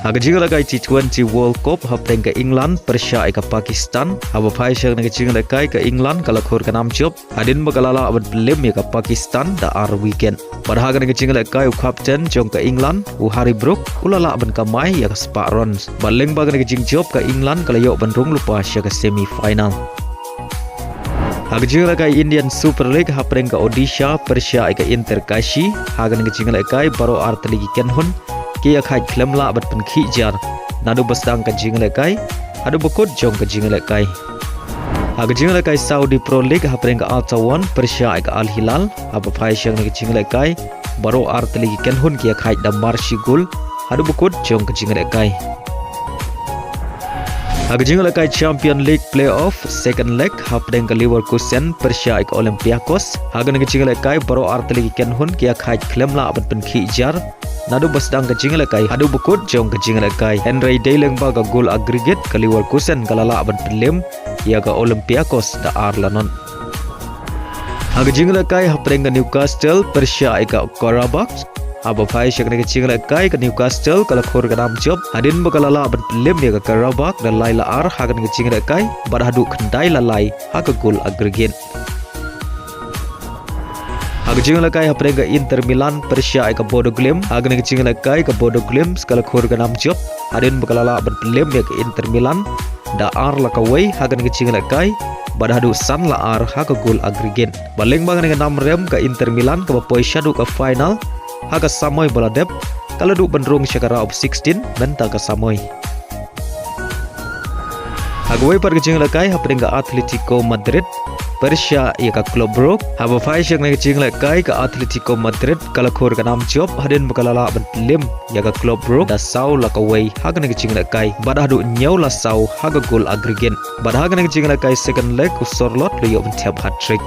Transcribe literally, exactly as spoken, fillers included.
Ha ka jingïalehkai T twenty World Cup hapdeng ka England pyrshah ïa ka Pakistan, haba phai sha kane ka jingïalehkai ka England ka la khur ka nam jop hadien ba ka la lah ban pynliem ïa ka Pakistan da ar wicket. Bad ha kane ka jingïalehkai u captain jong ka England, u Harry Brook, u la lah ban kamai ïa ka spah runs. Bad lyngba kane ka jingjop ka England ka la ïoh ban rung lypa sha ka semi final. Ha ka jingïalehkai Indian Super League hapdeng ka Odisha pyrshah ïa ka Inter Kashi, ha kane ka jingïalehkai baroh artylli ki kynhun ki ïakhaid khlem lah ban pynkhih jar naduh ba sdang ka jingïalehkai haduh ba kut jong ka jingïalehkai. Ha ka jingïalehkai Saudi Pro League hapdeng ka Al Taawoun pyrshah ïa ka Al Hilal, haba phai sha kane ka jingïalehkai baroh artylli ki kynhun ki ïakhaid da mar shi gol haduh ba kut jong ka jingïalehkai. Ha ka jingïalehkai Champion League Playoff second leg hapdeng ka Leverkusen pyrshah ïa ka Olympiacos, ha kane ka jingïalehkai baroh artylli ki kynhun ki ïakhaid khlem lah ban pynkhih jar naduh ba sdang ka jingïalehkai haduh ba kut jong ka jingïalehkai. Hynrei dei lyngba ka gol aggregate ka Leverkusen ka la lah ban pynliem ïa ka Olympiacos da ar la not. Ha ka jingïalehkai hapdeng ka Newcastle pyrshah ïa ka Qarabag, haba phai sha kane ka jingïalehkai ka Newcastle ka la khur ka nam jop hadien ba ka la lah ban pynliem ïa ka Qarabag da lai la ar ha kane ka jingïalehkai bad haduh khyndai la lai ha ka gol aggregate. Ha ka jingïalehkai hapdeng ka Inter Milan pyrshah ïa ka Bodo Glimt, ha kane ka jingïalehkai ka Bodo Glimt ka la khur ka nam jop hadien ba ka la lah ban pynliem ïa ka Inter Milan da ar la kawei ha kane ka jingïalehkai bad haduh san la ar ha ka gol aggregate. Bad lyngba kane ka nam rem ka Inter Milan kaba poi shaduh ka final ha ka samoi ba la dep, ka la duh ban rung sha ka round of sixteen mynta ka samoi. Ha kawei pat ka jingïalehkai hapdeng ka Atletico Madrid pyrshah ïa ka Club Brugge, haba phai sha kane ka jingïalehkai ka Atletico Madrid ka la khur ka nam jop hadien ba ka la lah ban pynliem ïa ka Club Brugge da saw la kawei ha kane ka jingïalehkai bad haduh hynñiew la saw ha ka gol aggregate. Bad ha kane ka jingïalehkai second leg u Sørloth u la ïoh ban thep hat-trick.